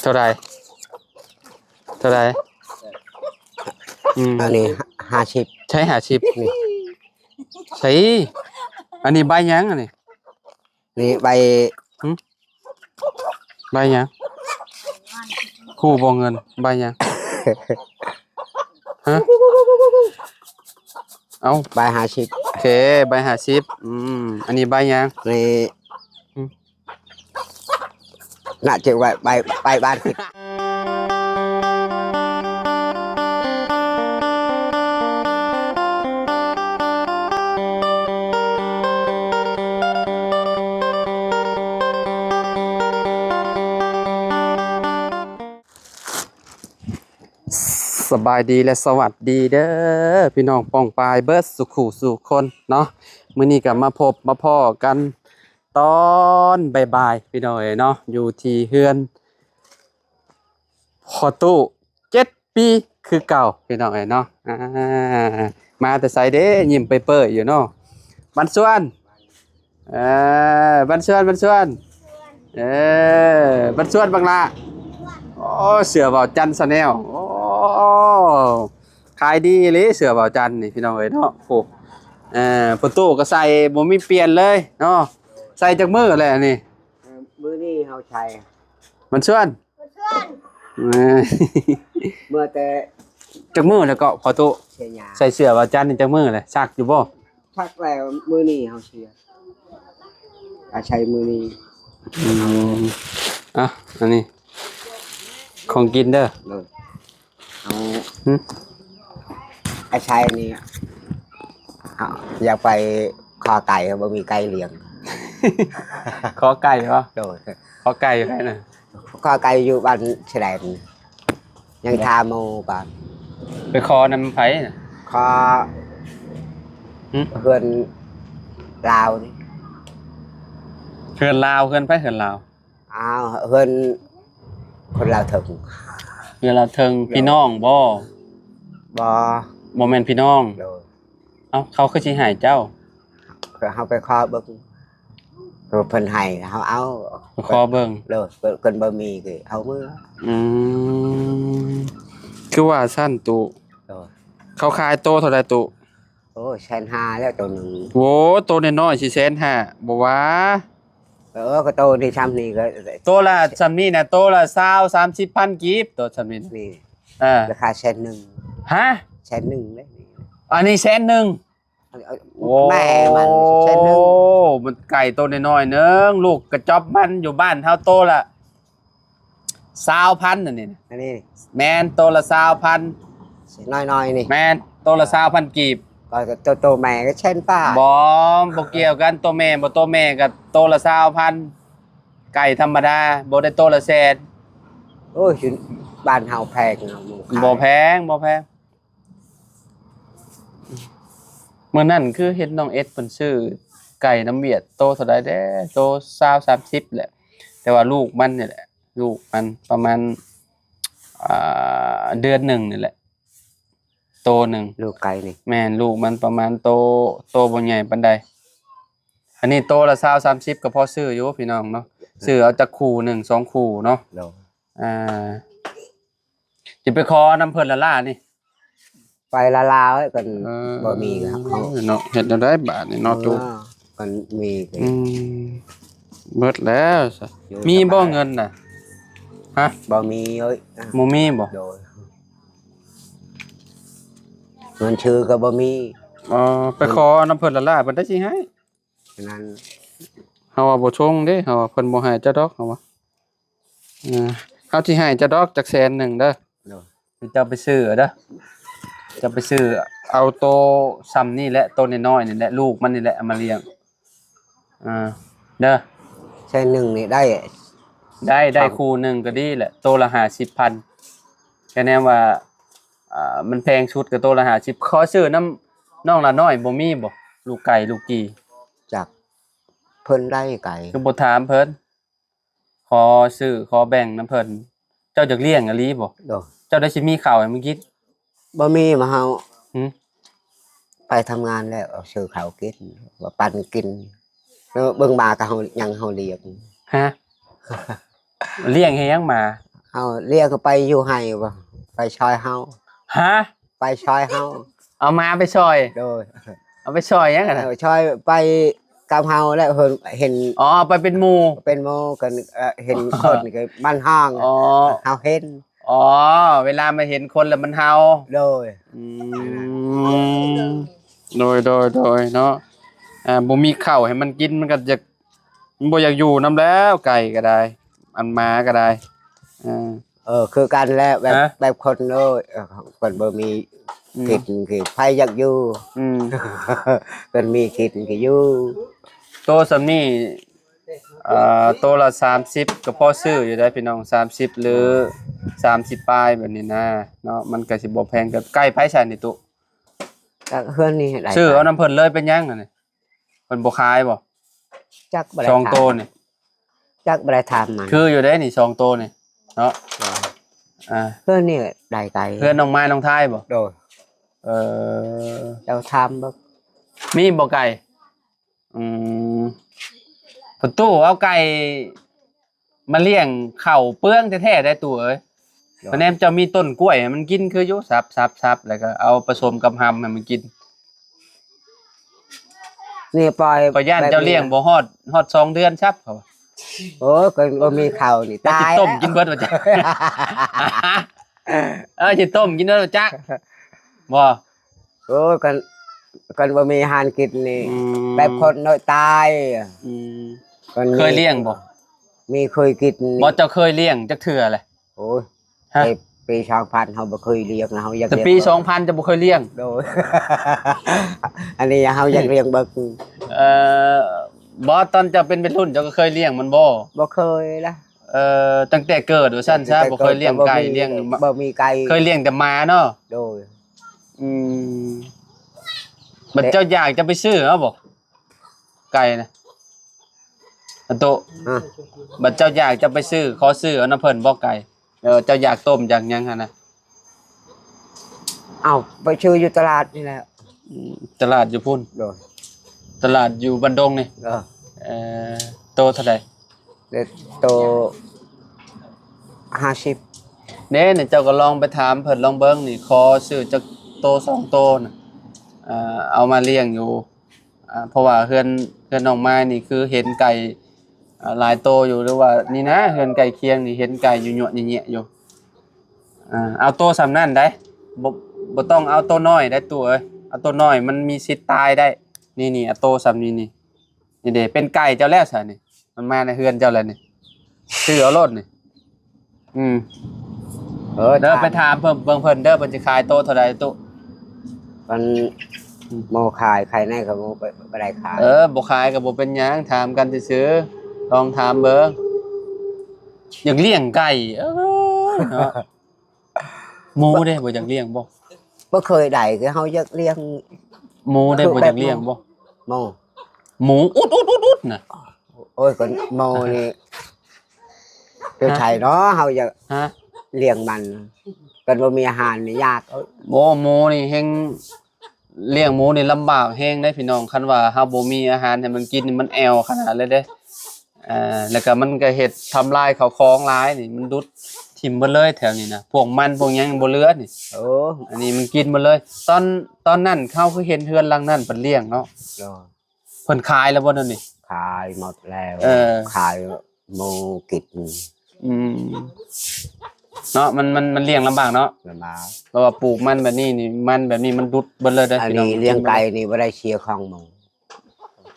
ທົ່າໃດ? ເທົ່າໃດ? ອືມ ອັນນີ້ຫ້າສິບ ໃຊ້ຫ້າສິບນີ້ ໃຊ້ ອັນນີ້ໃບຫຍັງອັນນີ້? ນີ້ໃບ ຫຶ? ໃບຫຍັງ? ຮູ້ບໍ່ເງິນໃບຫຍັງ? ຮະ? ເອົ້າ ໃບຫ້າສິບ ໂອເຄ ໃບຫ້າສິບ ອືມ ອັນນີ້ໃບຫຍັງ? ນີ້ ຫຶ? ໜ້າຈະໄປ ໄປ ໄປບ້ານ ສະບາຍດີ ແລະ ສະຫວັດດີເດີ ພີ່ນ້ອງປ້ອງປາຍເບິດສູ່ຄູ່ສູ່ຄົນເນາະ. ມື້ນີ້ກໍມາພົບມາພໍ້ກັນຕອນບ່າຍໆ ພີ່ນ້ອງເອີຍເນາະ ຢູ່ທີ່ເຮືອນພໍ່ຕູ້ ເຈັດປີຄືເກົ່າ ພີ່ນ້ອງເອີຍເນາະ. ອ່າ ມາແຕ່ໃສເດ້ ຍິ້ມເປີຍໆຢູ່ເນາະ ບັນຊວນ. ເອີ ບັນຊວນ ບັນຊວນ ເອີ ບັນຊວນບັກຫຼ້າ. ໂອ້ ເສື້ອເວົ້າຈັນຊາແນວ ໂອ້ ຂາຍດີອີ່ຫຼີ ເສື້ອເວົ້າຈັນນີ້ ພີ່ນ້ອງເອີຍເນາະ. ໂອ້ ເອີ ປະຕູກໍໃສ່ ບໍ່ມີປ່ຽນເລີຍເນາະ. ໃສ່ຈັກມື້ແລ້ວນີ້? ມື້ນີ້ເຮົາໃສ່ ບັນຊວນ ເອີ ເມື່ອແຕ່ ຈັກມື້ແລ້ວເກາະ ພໍ່ຕູ້? ໃສ່ເສື້ອວາຈັນນີ້ຈັກມື້ແລ້ວ? ຊັກຢູ່ບໍ່? ຊັກແລ້ວ ມື້ນີ້ເຮົາເສື້ອ ອາໄສມື້ນີ້. ອືມ ອ່ະ ອັນນີ້ຂອງກິນເດີ. ເອີ ເອົາ ຫຶ? ອາໄສນີ້ ເອົາ ຢາກໄປຂໍໄກ່ ບໍ່ມີໄກ່ລ້ຽງ. ຂໍໄກ່ບໍ່? ໂດຍ ຂໍໄກ່ຢູ່ໃສນະ? ຂໍໄກ່ຢູ່ບ້ານຊະແດນ ຍັງ ໂດຍ ຖາມໝູ່ກ່ອນ. ໄປຂໍນຳໃຜນະ? ຂໍ ຫຶ? ເຮືອນລາວນີ້. ເຮືອນລາວ ເຮືອນໃຜເຮືອນລາວ? ອ້າວ ເຮືອນຄົນລາວເທິງ. ເຮືອນລາວເທິງ ໂດຍ ພີ່ນ້ອງບໍ່? ບໍ່ ບໍ່ແມ່ນພີ່ນ້ອງ. ໂດຍ ເອົ້າ ເຂົາຄືຊິໃຫ້ເຈົ້າ? ເຮົາໄປຂໍເບິ່ງ ເພິ່ນໃຫ້ເຮົາເອົາ ໄປຂໍເບິ່ງ. ໂດຍ ເພິ່ນ ເພິ່ນບໍ່ມີກໍເອົາເມືອ. ອືມ ຄືວ່າຊັ້ນຕຸ. ໂດຍ ເຂົາຂາຍໂຕເທົ່າໃດຕຸ? ໂອ້ ແສນຫ້າແລ້ວໂຕໜຶ່ງ. ໂອ້ ໂຕນ້ອຍໆຊິແສນຫ້າ ບໍ່ວ່າ. ເອີ ກໍໂຕນີ້ຊ່ຳນີ້ກໍ ໂຕລະຊ່ຳນີ້ນະ ໂຕລະຊາວ ສາມສິບພັນກີບ ໂຕຊ່ຳນີ້ນະ. ນີ້ ເອີ ລາຄາແສນໜຶ່ງ. ຮະ? ແສນໜຶ່ງເດ້. ອັນນີ້ແສນໜຶ່ງ. ໂອ້ ແມ່ມັນແສນໜຶ່ງ. ໂອ້ ມັນໄກ່ໂຕນ້ອຍໆໜຶ່ງ ລູກກະຈອບມັນ ຢູ່ບ້ານເຮົາໂຕລະຊາວພັນ ອັນນີ້ນະ. ອັນນີ້ ແມ່ນ ໂຕລະຊາວພັນ ນ້ອຍໆນີ້. ແມ່ນ ໂຕລະຊາວພັນກີບ. ກໍໂຕ ໂຕແມ່ກໍແສນປາຍ. ບໍ່ ບໍ່ກ່ຽວກັນ ໂຕແມ່ບໍ່ ໂຕແມ່ກໍໂຕລະຊາວພັນ. ໄກ່ທຳມະດາ ບໍ່ໄດ້ໂຕລະແສນ. ໂອ້ຍ ຢູ່ບ້ານເຮົາແພງເນາະ ໝູ່ຂາຍ. ບໍ່ແພງ ບໍ່ແພງ. ມື້ນັ້ນຄືເຫັນນ້ອງເອັດເພິ່ນຊື້ໄກ່ນຳຫວຽດ ໂຕເທົ່າໃດແດ່? ໂຕຊາວ ສາມສິບແຫຼະ ແຕ່ວ່າລູກມັນນີ້ແຫຼະ ລູກມັນປະມານ ອ່າ ເດືອນໜຶ່ງນີ້ແຫຼະ ໂຕໜຶ່ງ. ລູກໄກ່ນີ້? ແມ່ນ ລູກມັນປະມານໂຕ ໂຕບໍ່ໃຫຍ່ປານໃດ. ອັນນີ້ໂຕລະຊາວ ສາມສິບ ກໍພໍຊື້ຢູ່ພີ່ນ້ອງເນາະ. ຊື້ເອົາຈັກຄູ່ໜຶ່ງ ສອງຄູ່ເນາະ. ໂດຍ ອ່າ ຊິໄປຂໍນຳເພິ່ນລະລະນີ້ ໄປລະລາວກັນ. ເອີ ບໍ່ມີເນາະ ເຮັດແນວໃດບາດນີ້ເນາະ ຕູ້ ກັນມີ. ອືມ ເບິດແລ້ວ. ມີບໍ່ເງິນນະ? ຮະ? ບໍ່ມີເອີຍ. ບໍ່ມີບໍ່? ໂດຍ ເງິນຊື່ກໍບໍ່ມີ. ອໍ ໄປຂໍນຳເພິ່ນລະລະ ເພິ່ນໄດ້ຊິໃຫ້. ນັ້ນ ເຮົາວ່າບໍ່ຊົງເດ້ ເຮົາວ່າເພິ່ນບໍ່ໃຫ້ເຈົ້າດອກ ເຮົາວ່າ. ເອີ ເຮົາຊິໃຫ້ເຈົ້າດອກຈັກແສນໜຶ່ງເດີ. ໂດຍ ເຈົ້າໄປຊື້ເດີ ເຈົ້າໄປຊື້ເອົາໂຕຊ່ຳນີ້ແຫຼະ ໂຕນ້ອຍໆນີ້ແຫຼະ ລູກມັນນີ້ແຫຼະ ເອົາມາລ້ຽງ. ເອີ ເດີ ແສນໜຶ່ງນີ້ໄດ້ ໄດ້ ໄດ້ ສາມ ຄູ່ໜຶ່ງກໍດີແຫຼະ ໂຕລະຫ້າສິບພັນ. ຄະແນນວ່າ ອ່າ ມັນແພງສຸດກໍໂຕລະຫ້າສິບ. ຂໍຊື້ນຳນ້ອງລະນ້ອຍບໍ່ມີບໍ່? ລູກໄກ່ລູກກີ່. ຈັກ ເພິ່ນໄດ້ໄກ່ ຄືບໍ່ຖາມເພິ່ນ? ຂໍຊື້ ຂໍແບ່ງນຳເພິ່ນ. ເຈົ້າຢາກລ້ຽງອີ່ຫຼີບໍ່? ໂດຍ ເຈົ້າໄດ້ຊິມີເຂົ້າໃຫ້ມັນກິນ? ບໍ່ມີ ມາເຮົາ ຫຶ? ໄປທຳງານແລ້ວ ເອົາຊື້ເຂົ້າກິນ ວ່າປັນກິນ. ເບິ່ງໝາກໍເຮົາ ຍັງເຮົາລ້ຽງ. ຮະ? ລ້ຽງໃຫ້ຫຍັງໝາ? ເຮົາລ້ຽງໄປຢູ່ໄຮ່ບໍ່ ໄປຊ່ອຍເຮົາ. ຮະ? ໄປຊ່ອຍເຮົາ. ເອົາມາໄປຊ່ອຍ? ໂດຍ. ເອົາໄປຊ່ອຍຫຍັງຫັ້ນນະ? ເອົາ ຊ່ອຍໄປກັບເຮົາແຫຼະ ເພິ່ນເຫັນ. ອໍ ໄປເປັນໝູ່. ເປັນໝູ່ກັນ ເອີ ເຫັນຄົນກໍມັນຮ້ອງ. ອໍ ເຮົາເຫັນ. ອໍ ເວລາມັນເຫັນຄົນແລ້ວມັນເຫົ່າ. ໂດຍ. ອືມ ໂດຍ ໂດຍ ໂດຍ ເນາະ. ອ່າ ບໍ່ມີເຂົ້າໃຫ້ມັນກິນ ມັນກໍຢາກ ມັນບໍ່ຢາກຢູ່ນຳແລ້ວ ໄກ່ກໍໄດ້ ອັນໝາກໍໄດ້. ເອີ ເອີ ຄືກັນແຫຼະ ແບບ ຮະ? ແບບຄົນ ໂອ້ຍ ເອີ ຄົນບໍ່ມີ ອືມ ກິນຄືໃຜຢາກຢູ່. ອືມ ເພິ່ນມີກິນກໍຢູ່. ໂຕສ່ຳນີ້ ເອີ ໂຕລະສາມສິບກໍພໍຊື້ຢູ່ໄດ໋ພີ່ນ້ອງ ສາມສິບ ຫຼື ສາມສິບປາຍແບບນີ້ນະເນາະ ມັນກໍຊິບໍ່ແພງ. ກັບໄກ່ໃຜຊັ້ນນີ້ຕຸ? ກໍເຮືອນນີ້ໄດ້ ຊື້ເອົານຳເພິ່ນເລີຍ ເປັນຫຍັງຫັ້ນນີ້? ເພິ່ນບໍ່ຂາຍບໍ່? ຈັກ ບໍ່ໄດ້ ສອງໂຕນີ້ ຈັກ ບໍ່ໄດ້ຖາມມັນ. ຄືຢູ່ເດ້ນີ້ ສອງໂຕນີ້ເນາະ. ອ່າ ເຮືອນນີ້ໄດ້ໄກ່ ເຮືອນນ້ອງໄມ້ນ້ອງທາຍບໍ່? ໂດຍ. ເອີ ເຈົ້າຖາມເບິ່ງ ມີບໍ່ໄກ່? ອືມ ປະຕູ ເອົາໄກ່ມາລ້ຽງເຂົ້າເປືອງແທ້ໆ ໄດ໋ຕູ້ເອີຍ. ໂດຍ. ຄະແນນເຈົ້າມີຕົ້ນກ້ວຍໃຫ້ມັນກິນຄືຢູ່ ສັບໆໆ ແລ້ວກໍເອົາປະສົມກັບຮຳໃຫ້ມັນກິນ. ນີ້ປ່ອຍ ຂ້ອຍຢ້ານເຈົ້າລ້ຽງບໍ່ຮອດ ຮອດສອງເດືອນຊັບ ເຂົາວ່າ. ໂອ້ຍ ກໍບໍ່ມີເຂົ້ານີ້ ແລ້ວຊິຕົ້ມກິນເບິດວ່າຈັກ. ເອີ ຊິຕົ້ມກິນເບິດວ່າຈັກ ບໍ່? ໂອ້ຍ ຄັນ ຄັນບໍ່ມີອາຫານກິນນີ້ ອືມ ແບບຄົນນ້ອຍຕາຍ. ອືມ ຄັນມີ ເຄີຍລ້ຽງບໍ່? ມີເຄີຍກິນ. ບໍ່ ເຈົ້າເຄີຍລ້ຽງຈັກເທື່ອແຫຼະ? ໂອ້ຍ ຮະ? ແຕ່ປີສອງພັນເຮົາບໍ່ເຄີຍລ້ຽງນະ ເຮົາຢາກ ແຕ່ປີສອງພັນເຈົ້າບໍ່ເຄີຍລ້ຽງ? ໂດຍ. ອັນນີ້ເຮົາຢາກລ້ຽງເບິ່ງ. ເອີ ບໍ່ ຕອນເຈົ້າເປັນໄວລຸ້ນເຈົ້າກໍເຄີຍລ້ຽງມັນບໍ່? ບໍ່ເຄີຍລະ. ເອີ ຕັ້ງແຕ່ເກີດວ່າຊັ້ນຊະ ຕັ້ງແຕ່ເກີດ ບໍ່ເຄີຍລ້ຽງໄກ່ ບໍ່ມີ ລ້ຽງ ບໍ່ມີໄກ່ ເຄີຍລ້ຽງແຕ່ໝາເນາະ? ໂດຍ. ອືມ ບັດເຈົ້າຢາກຈະໄປຊື້ເອົາບໍ່ ໄກ່ນະ? ອາໂຕ ຮະ? ບັດເຈົ້າຢາກຈະໄປຊື້ ຂໍຊື້ເອົານຳເພິ່ນບໍ່ໄກ່? ເອີ ເຈົ້າຢາກຕົ້ມຢາກຫຍັງຫັ້ນນະ? ເອົາ ໄປຊື້ຢູ່ຕະຫຼາດນີ້ແຫຼະ. ອືມ ຕະຫຼາດຢູ່ພຸ້ນ? ໂດຍ. ຕະຫຼາດຢູ່ບ້ານດົງນີ້? ເອີ. ເອີ ໂຕເທົ່າໃດ? ໂຕຫ້າສິບ. ເດ້ ນີ້ເຈົ້າກໍລອງໄປຖາມເພິ່ນລອງເບິ່ງນີ້ ຂໍຊື້ຈັກໂຕສອງໂຕນະ ເອົາມາລ້ຽງຢູ່. ອ່າ ເພາະວ່າເຮືອນ ເຮືອນນ້ອງມາຍນີ້ຄືເຫັນໄກ່ ອ່າ ຫຼາຍໂຕຢູ່ ຫຼືວ່ານີ້ນະ ເຮືອນໃກ້ຄຽງນີ້ເຫັນໄກ່ຢູ່ຍົະແຍະໆຢູ່. ອ່າ ເອົາໂຕສ່ຳນັ້ນໄດ໋ ບໍ່ ບໍ່ຕ້ອງເອົາໂຕນ້ອຍໄດ໋ຕູ້ເອີຍ ເອົາໂຕນ້ອຍມັນມີສິດຕາຍໄດ້. ນີ້ໆ ເອົາໂຕສ່ຳນີ້ນີ້ ນີ້ເດ້ ເປັນໄກ່ເຈົ້າແລ້ວຊະນີ້ ມັນມາໃນເຮືອນເຈົ້າແລ້ວນີ້ ຊື້ເອົາໂລດນີ້. ອືມ ເອີ ເດີ ຖາມ ໄປຖາມເພິ່ນເບິ່ງເພິ່ນເດີ ເພິ່ນຊິຂາຍໂຕເທົ່າໃດຕູ້? ມັນ ອືມ ໝູ່ຂາຍ ຂາຍໃນກໍບໍ່ ບໍ່ໄດ້ຂາຍ. ເອີ ບໍ່ຂາຍກໍບໍ່ເປັນຫຍັງ ຖາມກັນຊື່ໆ ລອງຖາມເບິ່ງ. ຢາກລ້ຽງໄກ່ ເອີຍເນາະ. ໝູເດ້ ບໍ່ຢາກລ້ຽງບໍ່? ບໍ່ເຄີຍໄດ້ ຄືເຮົາຢາກລ້ຽງ. ໝູເດ້ ຄື ບໍ່ຢາກລ້ຽງບໍ່? ໝູ ໝູອຸດໆໆໆນະ. ໂອ້ຍ ກໍໝູນີ້ ເອີ ຢູ່ໃສເນາະ ເຮົາຢາກ ຮະ? ລ້ຽງມັນ ຄັນບໍ່ມີອາຫານນີ້ຍາກ. ໂອ້ ໝູນີ້ແຮ່ງ ລ້ຽງໝູນີ້ລຳບາກແຮງເດ້ພີ່ນ້ອງ ຄັນວ່າເຮົາບໍ່ມີອາຫານໃຫ້ມັນກິນນີ້ ມັນແອ່ວຂະໜາດເລີຍເດ້. ອ່າ ແລ້ວກໍມັນກໍເຮັດທຳລາຍເຂົ້າຂອງຫຼາຍນີ້ ມັນດຸດຖິ້ມເບິດເລີຍແຖວນີ້ນະ ພວກມັນພວກຫຍັງບໍ່ເຫຼືອນີ້. ໂອ້ ອັນນີ້ມັນກິນເບິດເລີຍ. ຕອນ ຕອນນັ້ນເຮົາຄືເຫັນເຮືອນຫຼັງນັ້ນເພິ່ນລ້ຽງເນາະ. ໂດຍ. ເພິ່ນຂາຍແລ້ວບໍ່ດຽວນີ້? ຂາຍໝົດແລ້ວ. ເອີ ຂາຍໝູກິນ. ອືມ ເນາະ ມັນ ມັນ ມັນລ້ຽງລຳບາກເນາະ ລຳບາກ ເພາະວ່າປູກມັນແບບນີ້ນີ້ ມັນແບບນີ້ມັນດຸດເບິດເລີຍເດ້. ອັນນີ້ລ້ຽງໄກ່ນີ້ບໍ່ໄດ້ເສຍຂອງໝູ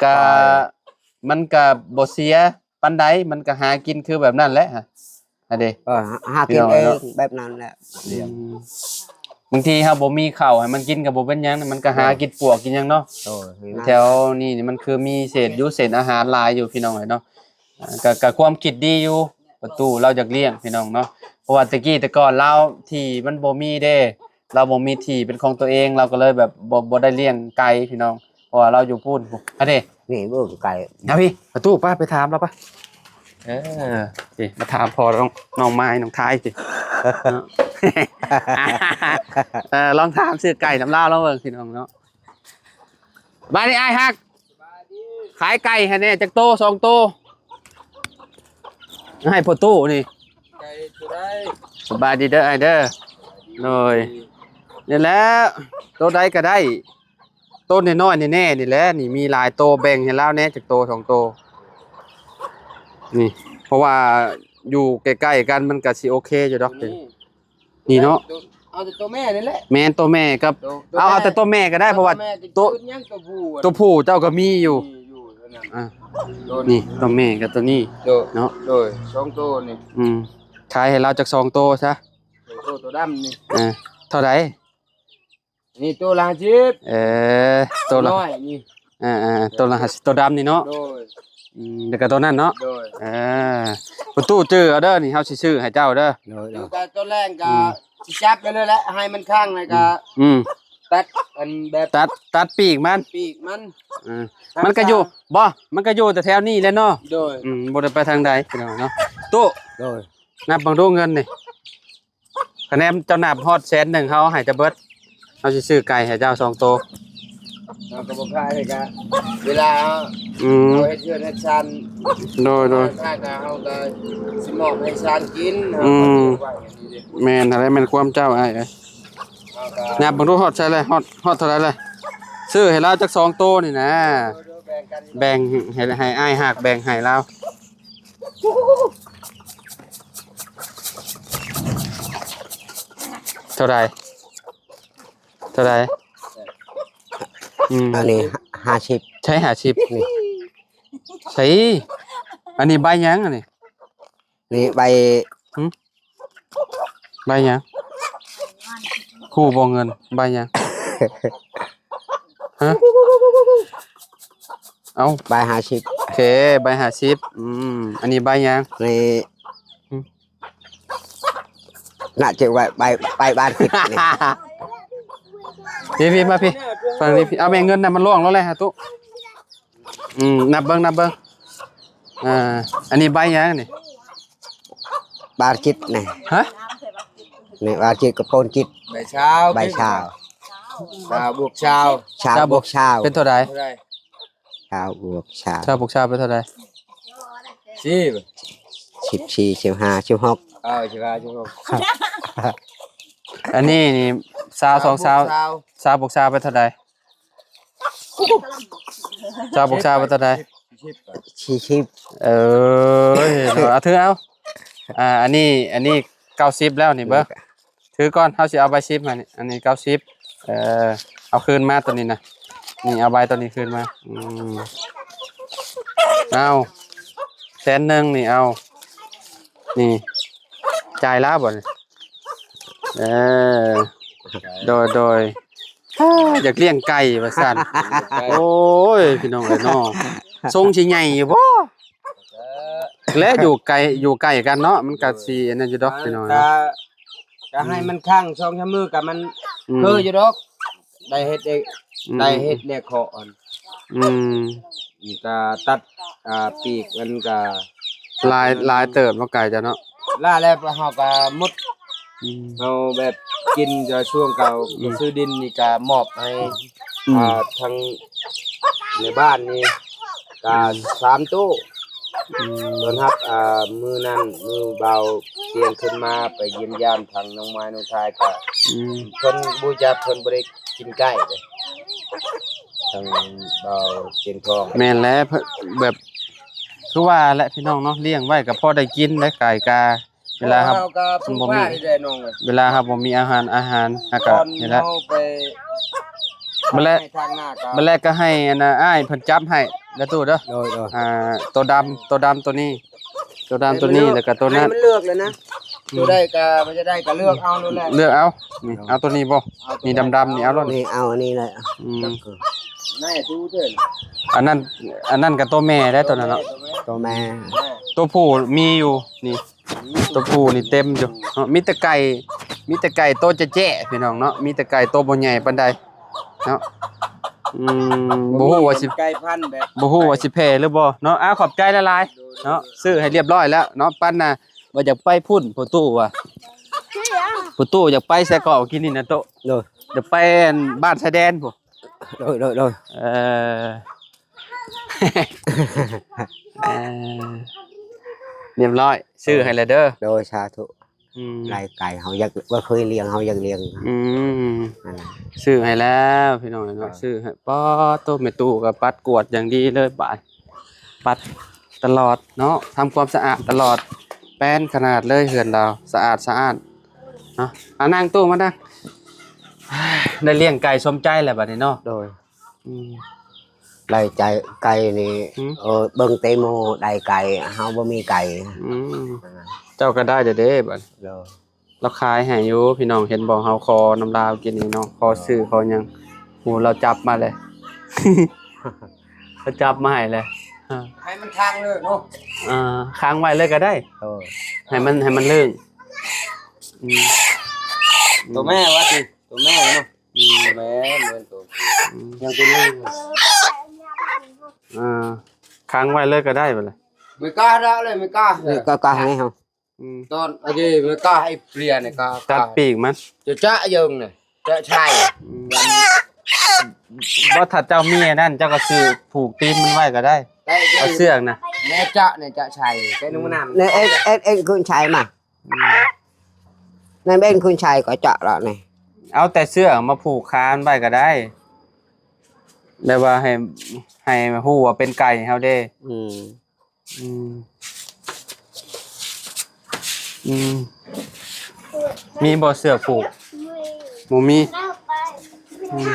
ກະ ມັນກະບໍ່ເສຍປານໃດ ມັນກະຫາກິນຄືແບບນັ້ນແຫຼະ ຫັ້ນເດ້. ເອີ ຫາ ຫາກິນເອງ ພີ່ນ້ອງເນາະ ແບບນັ້ນແຫຼະ. ອືມ ບາງທີເຮົາບໍ່ມີເຂົ້າໃຫ້ມັນກິນກໍບໍ່ເປັນຫຍັງ ມັນກໍຫາ ໂດຍ ກິນປວກກິນຫຍັງເນາະ. ໂດຍ. ແຖວນີ້ນີ້ມັນຄືມີເສດຢູ່ ເສດອາຫານຫຼາຍຢູ່ ພີ່ນ້ອງເອີຍເນາະ. ອ່າ ກໍ ກໍຄວາມຄິດດີຢູ່ ປະຕູລາວຢາກລ້ຽງ ພີ່ນ້ອງເນາະ ເພາະວ່າແຕ່ກີ້ແຕ່ກ່ອນລາວທີ່ມັນບໍ່ມີເດ້ ລາວບໍ່ມີທີ່ເປັນຂອງຕົວເອງ ລາວກໍເລີຍແບບບໍ່ ບໍ່ໄດ້ລ້ຽງໄກ່ ພີ່ນ້ອງ ເພາະວ່າລາວຢູ່ພຸ້ນ ອັນນີ້ ນີ້ເບິ່ງໄກ່ ເອົາພີ່ ປະຕູ ໄປ ໄປຖາມລາວໄປ. ເອີ ນີ້ ມາຖາມພໍ່ນ້ອງ ນ້ອງມາຍ ນ້ອງທາຍ ເອີ ລອງຖາມຊື້ໄກ່ນຳລາວລອງເບິ່ງ ພີ່ນ້ອງເນາະ. ບາດນີ້ອ້າຍຮັກ ຂາຍໄກ່ໃຫ້ແດ່ຈັກໂຕ ສອງໂຕ ໃຫ້ພໍ່ຕູ້ນີ້. ໄກ່ ສະບາຍດີເດີອ້າຍເດີ. ໂດຍ ນີ້ແຫຼະ ໂຕໃດກໍໄດ້ ໂຕນ້ອຍໆ ແນ່ໆ ນີ້ແຫຼະ. ນີ້ມີຫຼາຍໂຕ ແບ່ງໃຫ້ລາວແດ່ຈັກໂຕສອງໂຕນີ້ ເພາະວ່າຢູ່ໃກ້ໆ ກັນ ມັນກໍຊິໂອເຄຢູ່ດອກ. ໂຕນີ້ ນີ້ເນາະ ເອົາແຕ່ໂຕແມ່ນີ້ແຫຼະ. ແມ່ນ ໂຕແມ່ກັບ ໂຕ ໂຕ ເອົາ ເອົາແຕ່ໂຕແມ່ກໍໄດ້ ເພາະວ່າ ໂຕແມ່ກໍ ໂຕ ຄືຫຍັງ ໂຕຜູ້ ໂຕຜູ້ເຈົ້າກໍມີຢູ່ ມີຢູ່ເທົ່ານັ້ນ. ອ່າ ໂຕນີ້ ນີ້ໂຕແມ່ກັບໂຕນີ້ ໂດຍ ເນາະ ໂດຍ ສອງໂຕນີ້. ອືມ ຂາຍໃຫ້ລາວຈັກສອງໂຕຊະ ໂຕ ໂຕດຳນີ້. ອ່າ ເທົ່າໃດ? ນີ້ໂຕລະຫ້າສິບ. ເອີ ໂຕລະ ນ້ອຍນີ້ ອ່າໆ ໂຕລະຫ້າສິບ ໂຕດຳນີ້ເນາະ. ໂດຍ ອືມ ແລ້ວກໍໂຕນັ້ນເນາະ. ໂດຍ ເອີ ປະຕູຈື່ເອົາເດີ ນີ້ເຮົາຊິຊື້ໃຫ້ເຈົ້າເດີ. ໂດຍ ໂດຍ ແຕ່ຕອນແລງກໍ ອືມ ຊິຈັບໄປເລີຍແຫຼະ ໃຫ້ມັນຄ້າງ ແລ້ວກໍ ອືມ ຕັດອັນແບບ ຕັດ ຕັດປີກມັນ ປີກມັນ. ເອີ ມັນກໍຢູ່ ບໍ່ ມັນກໍຢູ່ແຖວໆ ນີ້ແຫຼະເນາະ. ໂດຍ ອືມ ບໍ່ໄດ້ໄປທາງໃດພີ່ນ້ອງເນາະ. ຕູ້ ໂດຍ ນັບເບິ່ງດູເງິນນີ້ ຄະແນນເຈົ້ານັບຮອດແສນໜຶ່ງ ເຮົາເອົາໃຫ້ເຈົ້າເບິດ. ເຮົາຊິຊື້ໄກ່ໃຫ້ເຈົ້າສອງໂຕ. ເຮົາກໍບໍ່ຂາຍ ກະເວລາ ອືມ ເຮົາເຮັດເຮືອນເຮັດຊານ. ໂດຍ ໂດຍ ຂາຍກໍເຮົາກໍຊິມອບໃຫ້ຊານກິນ. ອືມ ເຮົາກໍເກັບໄວ້ອັນນີ້ເດ້. ແມ່ນ ຫັ້ນແຫຼະ ແມ່ນຄວາມເຈົ້າອ້າຍເອີຍ. ເຮົາກໍ ນັບເບິ່ງດູຮອດໃສແລ້ວ ຮອດ ຮອດເທົ່າໃດແລ້ວ? ຊື້ໃຫ້ລາວຈັກສອງໂຕນີ້ນະ. ໂດຍ ໂດຍ ແບ່ງກັນ ແບ່ງໃຫ້ ໃຫ້ອ້າຍຮັກ ແບ່ງໃຫ້ລາວ. ເທົ່າໃດ? ເທົ່າໃດ? ອືມ ອັນນີ້ຫ້າສິບ. ໃຊ້ຫ້າສິບນີ້. ໃຊ້ ອັນນີ້ໃບຫຍັງອັນນີ້? ນີ້ໃບ ຫຶ? ໃບຫຍັງ? ຮູ້ບໍ່ເງິນໃບຫຍັງ? ຮະ? ເອົ້າ ໃບຫ້າສິບ. ໂອເຄ ໃບຫ້າສິບ. ອືມ ອັນນີ້ໃບຫຍັງ? ນີ້ ຫຶ? ໜ້າຈະໄວ້ ໄປ ໄປບ້ານຜິດນີ້. ພີ່ໆ ມາພີ່ ຝັ່ງນີ້ພີ່. ເອົາແມ່ເງິນນະ ມັນລ່ວງແລ້ວແຫຼະ ຫາຕູ້. ອືມ ນັບເບິ່ງ ນັບເບິ່ງ. ອ່າ ອັນນີ້ໃບຫຍັງນີ້? ບາດຈິດນີ້. ຮະ? ນີ້ບາດຈິດກະໂປນຈິດ. ໃບຊາວ ໃບຊາວ. ຊາວບວກຊາວ. ຊາວບວກຊາວ ເປັນເທົ່າໃດ? ເທົ່າໃດ? ຊາວບວກຊາວ. ຊາວບວກຊາວເປັນເທົ່າໃດ? ສິບ ສິບສີ່ ສິບຫ້າ ສິບຫົກ. ເອີ ສິບຫ້າ ສິບຫົກ. ອັນນີ້ນີ້ ຊາວ ຊາວ ຊາວ ຊາວບວກຊາວເປັນເທົ່າໃດ? ຊາວບວກຊາວເປັນເທົ່າໃດ? ສີ່ສິບ. ເອີຍ ເອົາ ຖືເອົາ. ອ່າ ອັນນີ້ ອັນນີ້ເກົ້າສິບແລ້ວນີ້ເບິ່ງ. ຖືກ່ອນ ເຮົາຊິເອົາໃບສິບໃຫ້. ອັນນີ້ເກົ້າສິບ. ເອີ ເອົາຄືນມາໂຕນີ້ນະ. ນີ້ ເອົາໃບໂຕນີ້ຄືນມາ. ອືມ ເອົາ ແສນໜຶ່ງນີ້ ເອົາ ນີ້ ຈ່າຍລາວບໍ່ນີ້? ເອີ ໂດຍ ໂດຍ. ຢາກລ້ຽງໄກ່ວ່າຊັ້ນ. ໂອ້ຍ ພີ່ນ້ອງເອີຍເນາະ ຊົງຊິໃຫຍ່ຢູ່ບໍ່? ແລະ ຢູ່ໄກ ຢູ່ໃກ້ກັນເນາະ ມັນກະຊິອັນນັ້ນຢູ່ດອກ ພີ່ນ້ອງເນາະ. ກະໃຫ້ມັນຄ້າງສອງສາມມື້ກະມັນ ອືມ ຄືຢູ່ດອກ. ໄດ້ເຮັດເອງ ອືມ ໄດ້ເຮັດແນວເຄາະອັນ ອືມ ກະຕັດ ອ່າ ປີກມັນກະ ຫຼາຍ ຫຼາຍເຕີບເນາະ ໄກ່ເຈົ້າເນາະ. ຫຼາຍແລ້ວເຮົາກະໝົດ ອືມ ເຮົາແບບກິນຈະຊ່ວງເກົ່າ ອືມ ຊື້ດິນນີ້ກະມອບໃຫ້ ອືມ ອ່າ ທາງໃນບ້ານນີ້ກະ ອືມ ສາມໂຕ. ອືມ ຕອນຮັບ ອ່າ ມື້ນັ້ນ ມື້ບ່າວຕຽງຂຶ້ນມາໄປຢ້ຽມຢາມທາງນ້ອງມາຍນ້ອງທາຍກະ ອືມ ເພິ່ນບໍ່ຢາກ ເພິ່ນບໍ່ໄດ້ກິນໄກ່ເດ້ ທາງບ່າວຕຽງທອງ. ແມ່ນແຫຼະ ເພິ່ນແບບ ຄືວ່າແຫຼະ ພີ່ນ້ອງເນາະ ລ້ຽງໄວ້ກໍພໍໄດ້ກິນໄດ້ ໄກ່ກາ ເວລາເຮົາ ເຮົາກໍ ມັນບໍ່ມີ ເວລາເຮົາບໍ່ມີອາຫານ ອາຫານ ເຮົາກໍ ນີ້ແຫຼະ ເຮົາໄປ ບັດແລະ ໄປທາງໜ້າກໍ ບັດແລະກໍໃຫ້ອັນນ່າ ອ້າຍເພິ່ນຈັບໃຫ້ເດີຕູ້ເດີ. ໂດຍ ໂດຍ ອ່າ ໂຕດຳ ໂຕດຳໂຕນີ້ ໂຕດຳໂຕນີ້ ແລ້ວກໍໂຕນັ້ນ ໃຫ້ມັນເລືອກເລີຍນະ. ອືມ ໂຕໃດກໍ ມັນຈະໄດ້ກໍເລືອກເອົາໂລດແຫຼະ ເລືອກເອົາ. ນີ້ ເອົາ ເອົາໂຕນີ້ບໍ່? ເອົາໂຕ ນີ້ດຳໆ ນີ້ເອົາໂລດ ນີ້ເອົາອັນນີ້ແຫຼະ. ອືມ ໃນດູເດີ ອັນນັ້ນ ອັນນັ້ນກໍໂຕແມ່ໄດ໋ ໂຕນັ້ນເນາະ ໂຕແມ່ ໂຕແມ່ ໂຕຜູ້ມີຢູ່ນີ້. ໂຕຜູ້ນີ້ເຕັມຢູ່ເນາະ ມີແຕ່ໄກ່ ມີແຕ່ໄກ່ໂຕແຈ້ໆ ພີ່ນ້ອງເນາະ ມີແຕ່ໄກ່ໂຕບໍ່ໃຫຍ່ປານໃດເນາະ. ອືມ ບໍ່ຮູ້ວ່າຊິ ໄກ່ພັນແບບ ບໍ່ຮູ້ວ່າຊິແຜ່ຫຼືບໍ່ເນາະ. ອ້າວ ຂອບໃຈຫຼາຍໆເນາະ ຊື້ໃຫ້ລຽບຮ້ອຍແລ້ວເນາະ. ປັນນະ ວ່າຢາກໄປພຸ້ນ ພໍ່ຕູ້ວ່າ ພໍ່ຕູ້ຢາກໄປໃສກໍເອົາກິນນີ້ນະໂຕະ. ໂດຍ ຢາກໄປອັນບ້ານຊາຍແດນພຸ້ນ. ໂດຍ ໂດຍ ໂດຍ ເອີ ເອີ ຮຽບຮ້ອຍ ຊື້ໃຫ້ແລ້ວເດີ. ໂດຍ ສາທຸ. ອືມ ໄລ່ໄກ່ ເຮົາຢາກ ບໍ່ເຄີຍລ້ຽງ ເຮົາຢາກລ້ຽງ. ອືມ ນັ້ນແຫຼະ ຊື້ໃຫ້ແລ້ວພີ່ນ້ອງເອີຍເນາະ. ເອີ ຊື້ໃຫ້ ປາດໂທ້ ແມ່ຕູ້ກໍປັດກວາດຢ່າງດີເລີຍບາດ ປັດຕະຫຼອດເນາະ ທຳຄວາມສະອາດຕະຫຼອດ ແປ້ນຂະໜາດເລີຍເຮືອນລາວ ສະອາດສະອ້ານເນາະ. ອາ ນັ່ງຕູ້ມານັ່ງ ໄດ້ລ້ຽງໄກ່ສົມໃຈແລ້ວບາດນີ້ເນາະ. ໂດຍ. ອືມ ໄດ້ໄກ່ ໄກ່ນີ້ ຫືມ ເອີ ເບິ່ງແຕ່ໝູ່ໄດ້ໄກ່ ເຮົາບໍ່ມີໄກ່. ອືມ ເຈົ້າກໍໄດ້ແລ້ວເດ້ບາດ. ໂດຍ. ລາວຂາຍໃຫ້ຢູ່ພີ່ນ້ອງ ເຫັນບໍ່ ເຮົາຂໍນຳລາວກິນນີ້ເນາະ ຂໍຊື້ ເອີ ຂໍຫຍັງ ໂອ້ ລາວຈັບມາເລີຍ ລາວຈັບມາໃຫ້ເລີຍ. ເອີ ໃຫ້ມັນຄ້າງເລີຍເນາະ. ເອີ ຄ້າງໄວ້ເລີຍກໍໄດ້. ເອີ ໃຫ້ມັນ ໃຫ້ມັນເລີງ. ອືມ ໂຕແມ່ວ່າຕິ ໂຕແມ່ເນາະ. ອືມ ແມ່ນ ແມ່ນໂຕ ອືມ ຍັງໂຕນີ້. ອ່າ ຄ້າງໄວ້ເລີຍກໍໄດ້ບັດນີ້ ເມກາດະເລີຍ ເມກາ ເມກາ ກາໃຫ້ເຮົາ. ອືມ ຕອນ ໂອເຄ ເມກາໃຫ້ເປຍນີ້ ກາ ຕັດປີກມັນ ຈະ ຈະເຢິງນີ້ ຈະໃສ່. ອືມ ບໍ່ ຖ້າເຈົ້າມີອັນນັ້ນ ເຈົ້າກໍຊື້ຜູກຕີນມັນໄວ້ກໍໄດ້ ເອົາເຊືອກນະ ແມ່ຈະນີ້ ຈະໃສ່ ແຕ່ໜຶ່ງນ້ຳ ເອັນ ເອັນ ເອັນ ເອັນ ຄຸນໃສ່ມາ. ອືມ ນັ້ນເປັນຄຸນໄຊກໍເຈາະແລ້ວນີ້ ເອົາແຕ່ເຊືອກມາຜູກຄາມັນໄວ້ກໍໄດ້ ແບບວ່າໃຫ້ ໃຫ້ຮູ້ວ່າເປັນໄກ່ເຮົາເດ້. ອືມ ອືມ ອືມ ມີບໍ່ເຊືອກຜູກ? ບໍ່ມີ. ອືມ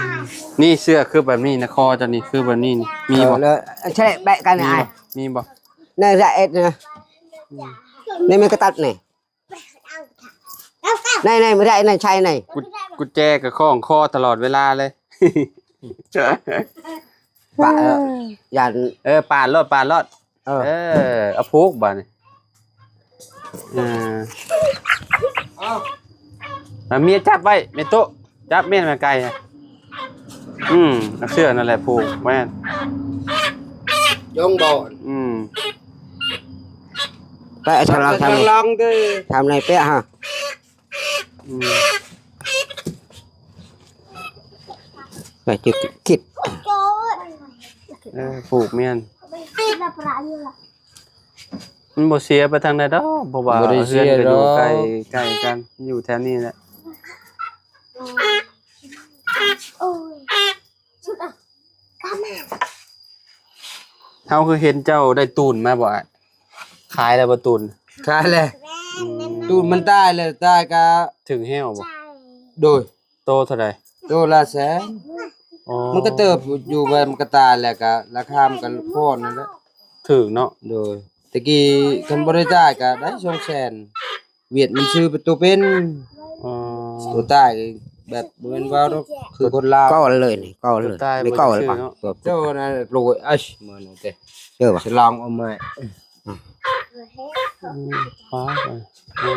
ນີ້ເຊືອກຄືແບບນີ້ນະ ຄໍເຈົ້ານີ້ຄືແບບນີ້ນີ້ ມີບໍ່? ເອີ ແຊະແບະກັນ ມີ ອ້າຍ ບໍ່? ມີບໍ່? ໃນລະເອັດນະ ອືມ ໃນມັນກະຕັດນີ້. ໃນ ໃນ ບໍ່ໄດ້ ໃນ ໃສ່ ໃນ ກຸ ກຸນແຈກໍຄ້ອງຄໍຕະຫຼອດເວລາເລີຍ. ປະ ເອີ ຢ້ານ ເອີ ປາດໂລດ ປາດໂລດ. ເອີ ເອີ ເອົາຜູກບາດນີ້. ເອີ ເອົາ ເມຍຈັບໄວ້ ແມ່ຕຸ ຈັບແມ່ນແມ່ໄກ່. ອືມ ເອົາເຊືອກນັ້ນແຫຼະຜູກ ແມ່ນ ຢອງບໍ່. ອືມ ແປະທາງຫຼັງ ທາງຫຼັງເດີ ທາງໃນແປະຮະ. ອືມ ແປະຈິດຄິດ ເອີ ຜູກແມ່ນ. ມັນບໍ່ເສຍໄປທາງໃດດອກ ເພາະວ່າ ບໍ່ໄດ້ເສຍ ເຮືອນກໍຢູ່ ດອກ ໃກ້ ໃກ້ກັນ ຢູ່ແຖວນີ້ແຫຼະ. ເຮົາຄືເຫັນເຈົ້າໄດ້ຕູນມາບໍ່ອ້າຍ? ຂາຍແລ້ວບໍ່ຕູນ? ຂາຍແລ້ວ. ອືມ ຕູນມັນຕາຍແລ້ວ ຕາຍກະ ຖືກແຮ້ວບໍ່? ໂດຍ. ໂຕເທົ່າໃດ? ໂຕລະແສນ. ອໍ ມັນກະເຕີບຢູ່ ມັນກະຕາຍແລ້ວກະລາຄາມັນກະພໍນັ້ນແຫຼະ. ຖືກເນາະ. ໂດຍ. ແຕ່ກີ້ຄັນບໍ່ໄດ້ຕາຍກະໄດ້ສອງແສນ. ຫວຽດມັນຊື້ເປັນໂຕເປັນ. ອໍ ໂຕຕາຍແບບບໍ່ແມ່ນວ່າດອກ ຄືຄົນລາວ. ເກົ້າອັນເລີຍນີ້ ເກົ້າອັນເລີຍ. ໂຕຕາຍ ນີ້ ບໍ່ ເກົ້າອັນ ຊື້ເນາະ. ໂຕນັ້ນໂລຍ ອັດ ມື້ນັ້ນເຕະ ເຈີບໍ່? ສະລອງເອົາມາ. ອືມ ອໍ ເອີ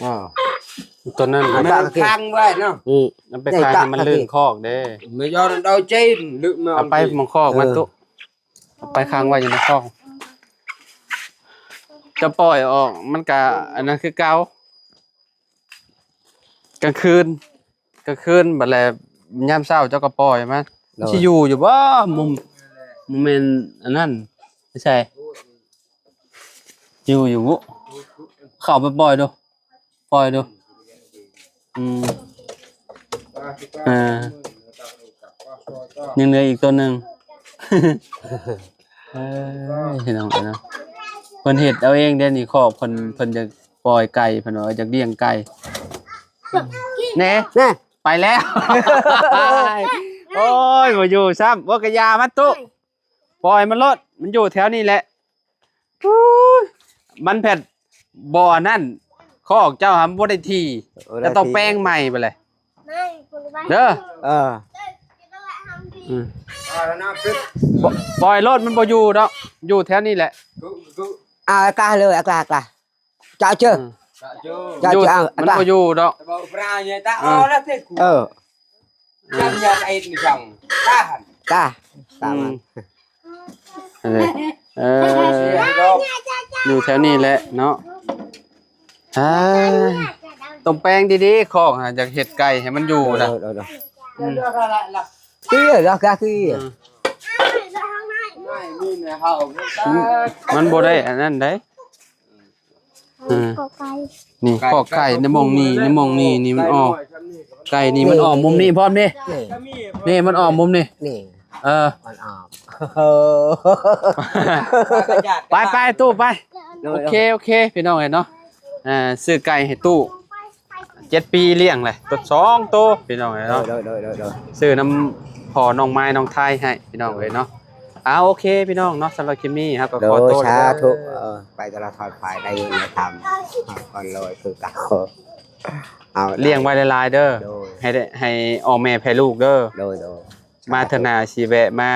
ອ້າວ ຕົວນັ້ນ ມັນຂັງໄວ້ເນາະ. ອືມ ມັນໄປຂັງໃຫ້ມັນລື່ນຄອກເດ້. ແມ່ນ ເອົາໄປໝ່ອງຄອກມັນຕຸ ເອົາໄປຂັງໄວ້ຢູ່ໃນຄອກ. ຈະປ່ອຍອອກ ມັນກະອັນນັ້ນຄືເກົ່າ. ກາງຄືນ ກາງຄືນບັດແລະ ຍາມເຊົ້າເຈົ້າກໍປ່ອຍມັນ. ໂດຍ. ຊິຢູ່ຢູ່ບໍ່? ບໍ່ ບໍ່ແມ່ນອັນນັ້ນ ໄປໃສ? ຢູ່ຢູ່ບຸ? ເຂົ້າໄປປ່ອຍດູ ປ່ອຍດູ. ອືມ ອ່າ ຍັງເຫຼືອອີກຕົວໜຶ່ງ. ເອີຍ ພີ່ນ້ອງເອີຍເນາະ ເພິ່ນເຮັດເອົາເອງເດ້ນີ້ ຄອກເພິ່ນ ເພິ່ນຢາກປ່ອຍໄກ່ ເພິ່ນວ່າຢາກລ້ຽງໄກ່. ແນ່ ແນ່ ໄປແລ້ວ. ໂອ້ຍ ບໍ່ຢູ່ຊ້ຳ. ບໍ່ ກະຢ່າມັນຕຸ ປ່ອຍມັນໂລດ ມັນຢູ່ແຖວນີ້ແຫຼະ. ອູ້ຍ ມັນແພັດບໍ່ອັນນັ້ນ ຄອກເຈົ້າຫາບໍ່ໄດ້ທີ່ ເອີ ຈະຕ້ອງແປງໃໝ່ໄປເລີຍ ເດີ. ເອີ ອືມ ປ່ອຍໂລດ ມັນບໍ່ຢູ່ດອກ ຢູ່ແຖວນີ້ແຫຼະ. ເອົາກາເລີຍ ເອົາກາ ກາ ຈະເຈີ ອືມ ຈະເຈີ ເອົາ ມັນບໍ່ຢູ່ດອກ. ເອີ ກາ ກາ ອືມ ເອີ ຢູ່ແຖວນີ້ແຫຼະເນາະ. ອ້າຍ ຕ້ອງແປງດີໆ ຄອກຫາ ຢາກເຮັດໄກ່ໃຫ້ມັນຢູ່ນະ. ເອີ ເອີ ເອີ ອືມ ຄື ລະກະຄື ອືມ ມັນບໍ່ໄດ້ອັນນັ້ນໃດ. ເອີ ກອໄກ່ ນີ້ ກອໄກ່ ໃນໝ່ອງນີ້ ໃນໝ່ອງນີ້ ນີ້ມັນອອກ ໄກ່ນີ້ມັນອອກມຸມນີ້ພ້ອມນີ້ ນີ້ ນີ້ມັນອອກມຸມນີ້ ນີ້ ເອີ ມັນອອກ ເອີ ໄປໆ ຕູ້ໄປ ໂດຍ ໂອເຄ ໂອເຄ ພີ່ນ້ອງເອີຍເນາະ ອ່າ ຊື້ໄກ່ໃຫ້ຕູ້ ເຈັດປີລ້ຽງແຫຼະ ຕົວສອງໂຕ ພີ່ນ້ອງເອີຍເນາະ ໂດຍ ໂດຍ ໂດຍ ໂດຍ ຊື້ນຳພໍ່ນ້ອງໄມ້ນ້ອງໄທໃຫ້ ພີ່ນ້ອງເອີຍເນາະ ອ່າ ໂອເຄ ພີ່ນ້ອງເນາະ ສຳລັບຄລິບນີ້ເຮົາກໍ ໂດຍ ຂໍໂຕ ສາທຸ ເດີ ເອີ ໄປຕະຫຼອດທອດໄຟ ໄດ້ເງິນໄດ້ຄຳ ກ່ອນລອຍຄືເກົ່າ ເອົາ ລ້ຽງໄວ້ຫຼາຍໆເດີ ໂດຍ ໃຫ້ໄດ້ ໃຫ້ອອກແມ່ແຜ່ລູກເດີ ໂດຍ ໂດຍ ມາເທື່ອໜ້າຊິແວະມາ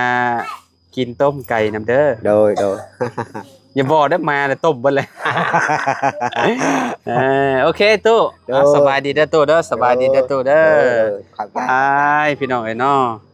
ກິນຕົ້ມໄກ່ນຳເດີ ໂດຍ ໂດຍ ຢ່າບອກເດີ ມາແລ້ວຕົ້ມເບິດເລີຍ ເອີ ໂອເຄ ຕູ້ ໂດຍ ອ່າ ສະບາຍດີເດີ ຕູ້ເດີ ສະບາຍດີເດີ ໂດຍ ຕູ້ເດີ ໂດຍ ຂອບໃຈ ອ້າຍ ພີ່ນ້ອງເອີຍເນາະ.